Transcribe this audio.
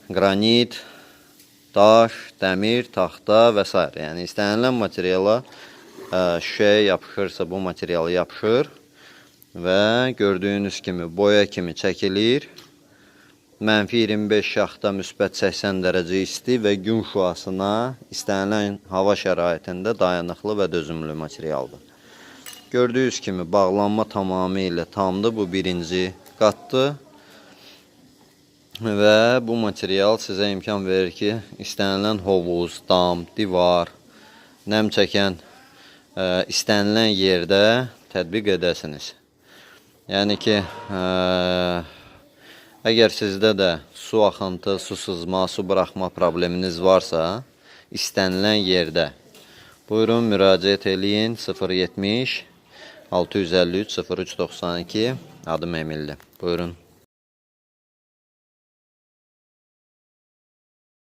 qranit, daş, dəmir, taxta və s. Yəni istənilən materiala şüşəyə yapışırsa bu material yapışır və gördüyünüz kimi boya kimi çəkilir. -25 şaxta, müsbət 80 dərəcə isti və gün şüasına istənilən hava şəraitində dayanıqlı və dözümlü materialdır. Gördüyünüz kimi bağlanma tamamilə tamdır. Bu birinci qatdır. Və bu material sizə imkan verir ki, istənilən hovuz, dam, divar, nəm çəkən istənilən yerdə tətbiq edəsiniz. Yəni ki, əgər sizdə də su axıntı, su sızma, su buraxma probleminiz varsa, istənilən yerdə buyurun müraciət eləyin 070 653 03 92. Adım Emildir. Buyurun.